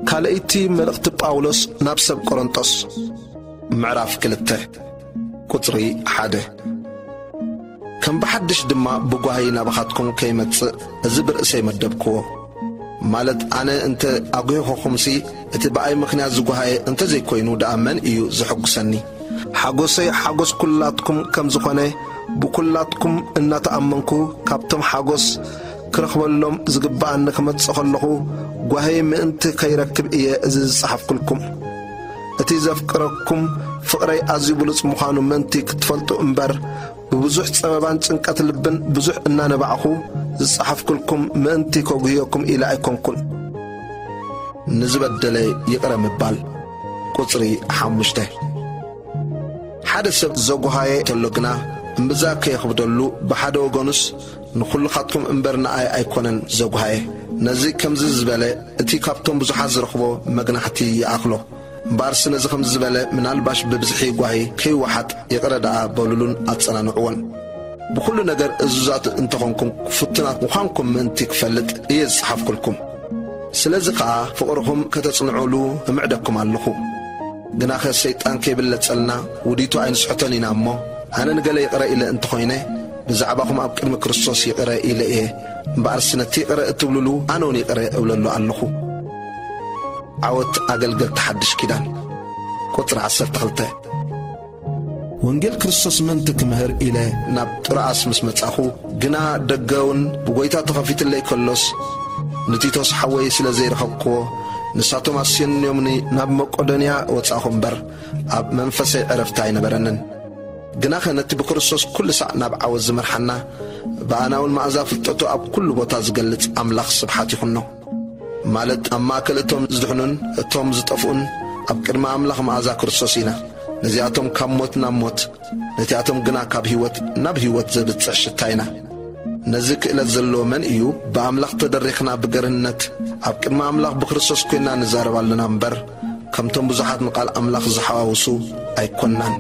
ካልኣይቲ መልእኽቲ ጳውሎስ ናብ ሰብ ቆሮንጦስ፣ ምዕራፍ ክልተ፣ ቁጽሪ ሓደ። ከም ብሓድሽ ድማ ብጓሂ ናባኻትኩም ከይመጽእ፣ እዚ ብርእሰይ መደብክዎ። ማለት፣ ኣነ እንተ ኣጒህኹኹምሲ፣ እቲ ብኣይ ምኽንያት ዝጓሃየ እንተ ዘይኮይኑ ደኣ መን እዩ ዘሐጉሰኒ? ሓጎሰይ ሓጎስ ኩላትኩም ከም ዝኾነ፣ ብኩላትኩም እናተኣመንኩ፣ ካብቶም ሓጎስ ክረኽበሎም ዝግብኣኒ ክመጽእ ከለኹ፣ ጓሂ ምእንቲ ከይረክብ እየ እዚ ዝጸሓፍኩልኩም። እቲ ዘፍቅረኩም ፍቕረይ ኣዝዩ ብሉጽ ምዃኑ ምእንቲ ክትፈልጡ እምበር፣ ብብዙሕ ጸበባን ጭንቀት ልብን ብዙሕ እናነባዕኹ ዝጸሓፍኩልኩም ምእንቲ ከጉህየኩም ኢለ ኣይኮንኩን። ንዝበደለ ይቕረ ምባል። ቁጽሪ ሓሙሽተ። ሓደ ሰብ ዘጉሃየ እንተሎ ግና፣ እምብዛ ከየኽብደሉ፣ ብሓደ ወገኑስ ንኹልኻትኩም እምበር ንኣይ ኣይኮነን ዘጉሃየ። ነዚ ከምዚ ዝበለ፣ እቲ ካብቶም ብዙሓት ዝረኽቦ መግናሕቲ ይኣኽሎ። እምበኣርስ ነዚ ከምዚ ዝበለ፣ ምናልባሽ ብብዝሒ ጓሂ ከይወሓጥ ይቕረ ደኣ በሉሉን ኣጸናንዕዎን። ብኹሉ ነገር እዙዛት እንተኾንኩም፣ ፍቱናት ምዃንኩም ምእንቲ ክፈልጥ እየ ዝጸሓፍኩልኩም። ስለዚ ኸኣ ፍቕርኹም ከተጽንዑሉ እምዕደኩም ኣለኹ። ግናኸ ሰይጣን ከይብለጸልና፣ ውዲቱ ኣይንስሕቶን ኢና እሞ፣ ኣነ ንገለ ይቕረ ኢለ እንተኾይነ፣ ብዛዕባኹም ኣብ ቅድሚ ክርስቶስ ይቕረ ኢለ እየ። እምበኣርስ ነቲ ይቕረ እትብሉሉ፣ ኣነ እውን ይቕረ እብለሉ ኣለኹ። ዓወት ኣገልገልቲ ሓድሽ ኪዳን። ቁጽሪ ዓሰርተ ክልተ። ወንጌል ክርስቶስ ምእንቲ ክምህር ኢለ ናብ ጥሮኣስ ምስ መጻኹ፣ ግና ደገ እውን ብጐይታ ተኸፊትለይ ከሎስ፣ ንቲቶስ ሓወይ ስለ ዘይረኸብክዎ፣ ንሳቶም ኣስዮንዮምኒ ናብ መቄዶንያ ወጻኹ እምበር፣ ኣብ መንፈሰይ ዕረፍቲ ኣይነበረንን። ግናኸ ነቲ ብክርስቶስ ኩሉ ሳዕ ናብ ዓወት ዝመርሓና፣ ብኣና እውን መኣዛ ፍልጠቱ ኣብ ኩሉ ቦታ ዝገልጽ ኣምላኽ ስብሓት ይኹኖ። ማለት፣ ኣብ ማእከል እቶም ዝድሕኑን እቶም ዝጠፍኡን ኣብ ቅድሚ ኣምላኽ መኣዛ ክርስቶስ ኢና። ነዚኣቶም ካብ ሞት ናብ ሞት፣ ነቲኣቶም ግና ካብ ህይወት ናብ ህይወት ዘብጽሕ ሽታ ኢና። ነዚ ክእለት ዘለዎ መን እዩ? ብኣምላኽ ተደሪኽና ብገርህነት ኣብ ቅድሚ ኣምላኽ ብክርስቶስ ኮይንና ንዛረብ ኣለና እምበር፣ ከምቶም ብዙሓት ንቓል ኣምላኽ ዝሓዋውሱ ኣይኮንናን።